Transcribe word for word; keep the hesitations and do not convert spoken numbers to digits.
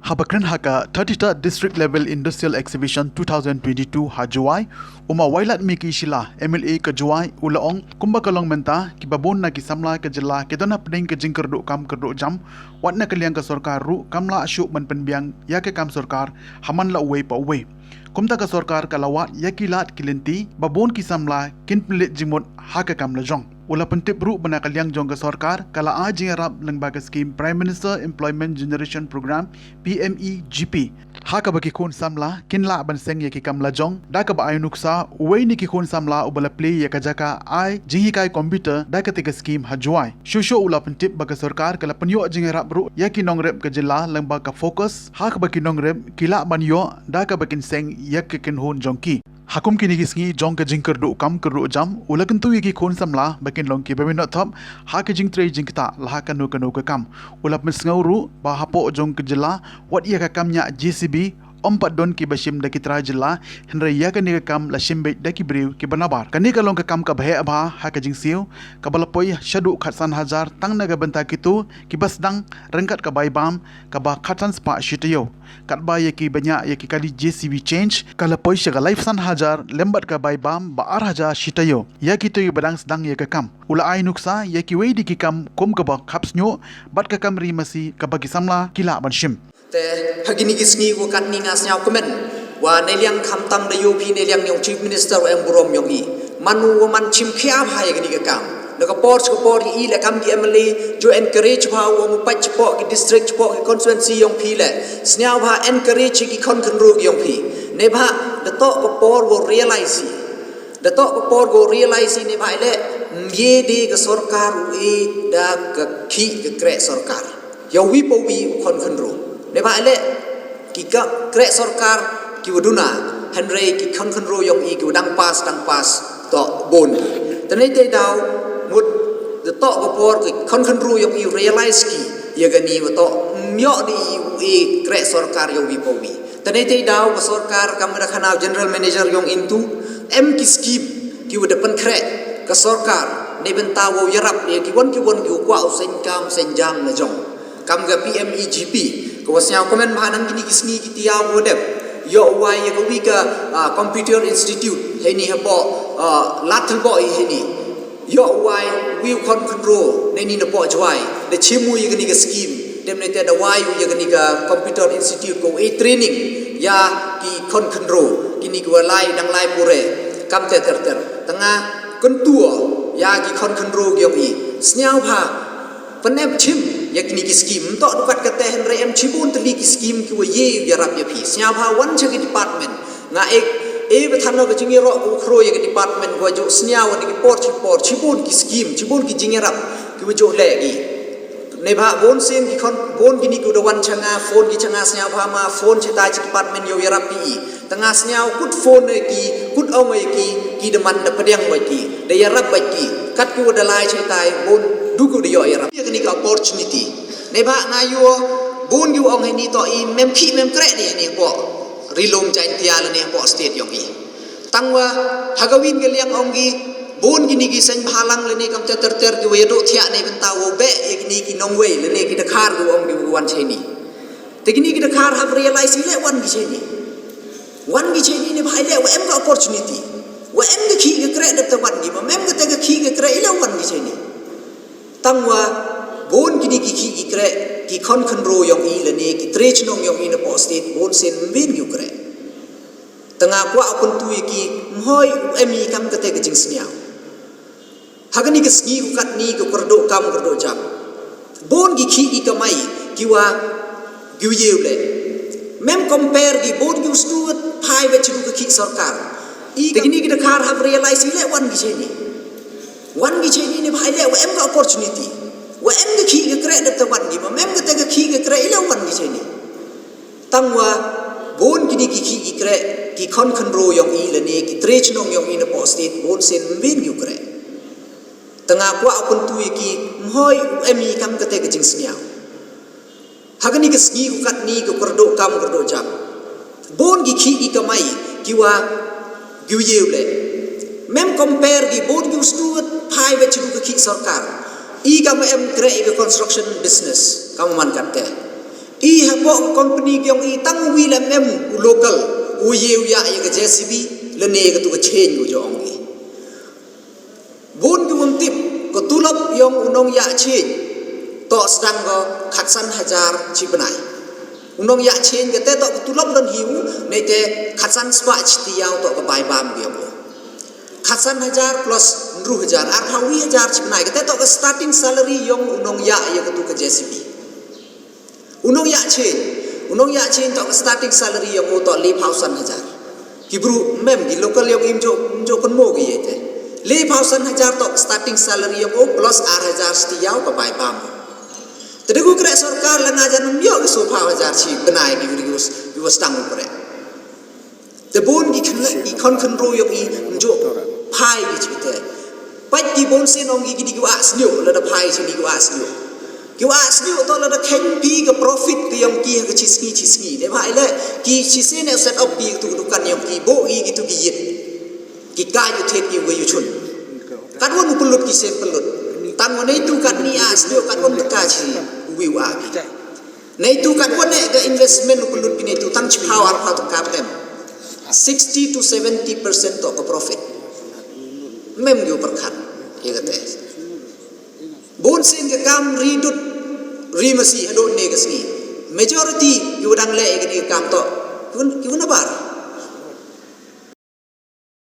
Haba kren ha ka thirty-third District Level Industrial Exhibition two thousand twenty-two ha Jowai, u ma Wailadmiki Shylla, M L A ka Jowai, u la ong kumba ka long mynta, kiba bun na ki samla ka jylla ki don hapdeng ka jingkyrduh kam kyrduh jam, wat na ka liang ka sorkar ruh kam lah shuh ban pynbiang ïa ka kam sorkar ha man la uwei pa uwei. Kumta ka sorkar ka la wad ïa ki lad ki lynti ba bun ki samla kin pynleit jingmut ha ka kam la jong. U la pyntip ruh ba na ka liang jong ka sorkar ka la ai jingïarap lyngba ka skim Prime Minister Employment Generation Programme, P M E G P, ha kaba ki khun samla kin lah ban seng ïa ki kam la jong da kaba ai nuksa uwei na ki khun samla uba la plie ïa ka jaka ai jinghikai computer da katei ka skim ha Jowai. Shuh shuh u la pyntip ba ka sorkar ka la pynïoh jingïarap ruh ïa ki nongrep ka jylla lyngba ka FOCUS ha kaba ki nongrep ki lah ban ïoh da kaba kin seng ïa ka kynhun jong ki. Ha kum kine ki sngi jong ka jingkyrduh kam kyrduh jam, u la kyntu ïa ki khun samla ba kin long kiba mih noh thop ha ka jingtrei jingktah la ha kano kano ka kam. U la pynsngew ruh ba hapoh jong ka jylla wat ïa ka kam ñiah J C B ym pat don kiba shim da ki trai jylla, hynrei ïa kane ka kam la shim beit da ki briew kiba nabar. Kane ka long ka kam kaba heh bha ha ka jingsiew, kaba la poi shaduh khatsan hajar tang na ka bynta kito kiba sdang ryngkat ka bai bam kaba khatsan spah shi taïew. Katba ïa kiba ñiah ïa ki kali J C B change ka la poi sha ka laiphew san hajar lem bad ka bai bam ba ar hajar shi taïew ïa kito kiba dang sdang ïa ka kam. U la ai nuksa ïa kiwei de ki kam kum kaba khapsngiuh bad ka kam ri masi kaba ki samla ki lah ban shim. Te ha kine ki sngi wa katni nga sngewkmen wa ne liang khamtam da ïoh phi ne liang yong Chief Minister wa em burom yong i. Man u wa man chim khia bha ïa kane ka kam. Na ka por sha ka por i le kam ki M L A ju encourage bha wa mu pach chipok ki district chipok ki constituency yong phi le. Sngewbha encourage ki khon khynru yong phi. Ne bha da tok ka por wa realize i. Da tok ka por wa realize i ne bha i le. Mye de ka sorkar u i da ka khi ka kreh sorkar. Ïa wi pa wi u khon khynru. Ne bha i le. Ki ka kreh sorkar ki wa duna, hynrei ki khon khynru yong i ki wa dang pass, dang pass, to bun. Tene te daw, mut, de to ko por ki khon khynru yong i realize ki, ïa kani wa to, myo di i u i kreh sorkar yong wi pa wi. Tene te daw, ka sorkar kam da khana general manager yong intu, em ki scheme, ki wa da pynkreh, ka sorkar, ne bynta wa ïarap, ïa ki wan ki wan ki wa kwah u seng kam, seng jam na jong. Kam ka P M E G P, ka wa sngewkmen bha nang kini ki sngi ki tiaw wa dep. Ïoh wai ïa ka wi ka, ah, Computer Institute, heini hapoh, ah, Ladthadlaboh heini. Ïoh wai wi u khon khynru, neini napoh Jowai. Da chimu ïa kani ka scheme, dem ne te da wai ïa kani ka Computer Institute ko e training, ïa ki khon khynru, kini ki wa lai dang lai pure, kam te ter ter. Tanga kyntu ïa ki khon khynru ki yong i. Sngewbha, Pynep chim, ïa kini ki scheme, ntok dukat kate hynrei em chibun tylli ki scheme ki wa ye ïarap ïa phi. Sngewbha wan cha ki department. Nga ek, e ba than no ka jingïaroh ka wa khro ïa ki department wa ju sngewbha ni ki por chi por, chibun ki scheme, chibun ki jingïarap, ki wa ju leh ki. Ne bha bun sien ki khon, bun kini ki wa da wan cha nga, phone ki cha nga sngewbha ma, phone chi tai chi department ïa ïarap phi i. Tanga sngew kut phone ïa ki, kut ong ïa ki, ki da man da pdiang ïa ki, da ïarap ïa ki, kat ki wa da lai chi tai, bun, du ki wa da ïoh ïarap. Ïa kani ka opportunity. Ne bha nga ïoh, bun ki wa ong heini to i mem khih mem kreh ne heini hapoh. Ri lum Jaintia lane hapoh state yong i. Tang wa, ha ka win ka liang ong ki, bun kini ki seng bhalang lane kam ter ter ter ki wa ïaduh thiah ne bynta wa beh ïa kini ki nongwei lane ki dkhar ki wa ong ki wa wan cheini. Te kini ki dkhar hap realize i leh wan ki cheini. Wan ki cheini ne bha i leh wa em ka opportunity. Wa em ka khih ka kreh dep te wan ki, ma em ka te ka khih ka kreh i leh wan ki cheini. Tang wa bun kini ki khih ki kreh, ki khon khynru yong i lane, ki tre chnong yong i napoh state, bun sien mbin yu kreh. Tanga kwah u kyntu ïa ki, mhoi u em i kam kate ka jingsngew. Ha kani ka sngi ku katni ka kyrduh kam kyrduh jam. Bun ki khih ki kamai ki wa ki u ye u leh. Mem compare ki bun ki u snu wat phai wa chidu ka khih sorkar. I te kini ki dkhar hap realize i leh wan ki cheini. Wan ki cheini ne bha i leh wa em ka opportunity. Wa em ka khih ka kreh dep te wan ki ma mem ka te ka khih ka kreh i leh wan ki cheini. Tang wa bun kini ki khih ki kreh, ki khon khynru yong i lane, ki tre chnong yong i napoh state, bun sien mbin yu kreh. Tanga kwah u kyntu ïa ki, mhoi u em i kam kate ka jingsngew. Ha kani ka sngi ku katni ka kyrduh kam kyrduh jam. Bun ki khih ki kamai, ki wa, ki u ye u leh. Mem compare ki bun ki u snu wat phai wa chidu ka khih sorkar. I kam em kreh i ka construction business, kam man kate. I hapoh ka company ki ong i tang uwi lem em u local u ye u yah ïa ka J C B lane katu ka chain u jong i. Bun ki wym tip ka tulop yong u nong yah chain to sdang ko khatsan hajar chi bnai. U nong yah chain kate to ka tulop don hiu neite khatsan spah chi tiaw to ka bai bam ki yong u. Khatsan hajar plus nru hajar arphaw wi hajar chi bnai kate to ka starting salary yong u nong yah ïa katu ka J C B. U nong yah chain, u nong yah chain to ka starting salary yong u to lephaw san hajar. Ki bru mem ki local yong im jo jo kan mo ki ïa te. Lephaw san hajar to ka starting salary yong u plus ar hajar siti ïaw ka bai bam. Te da ku kreh sorkar la nga jan ym ïoh ki sophaw hajar chi bnai ki bru ki was ki was tang u kreh. Te bun ki khon ki khon khynro yong i njo phai ki chi te. Pat ki bun sin ong ki ki di ki wa sniu lada phai chi di ki wa sniu. Ki wa sniu to lada kheng pi ka profit ki yong ki ha ka chi sngi chi sngi. Te phai le ki chi sin ne set up ki tu dukan yong ki bo i ki tu ki yit. Ki ka ju thet ki wa yu chun. Kat wan u pelut ki sen pelut. Tang wan itu kat ni a sniu kat wan ka chi wi wa ki. Neitu kat wan eh ka investment u pelut ki neitu tang chiphaw arphaw tang ka pem. Sixty to seventy percent to ka profit. Mem gi u perkhat. Ïa kate. Bun sin ka kam ri dud ri masi hadon ne ka sngi. Majority ki u dang leh ïa kane ka kam to. Ki un ki un abar.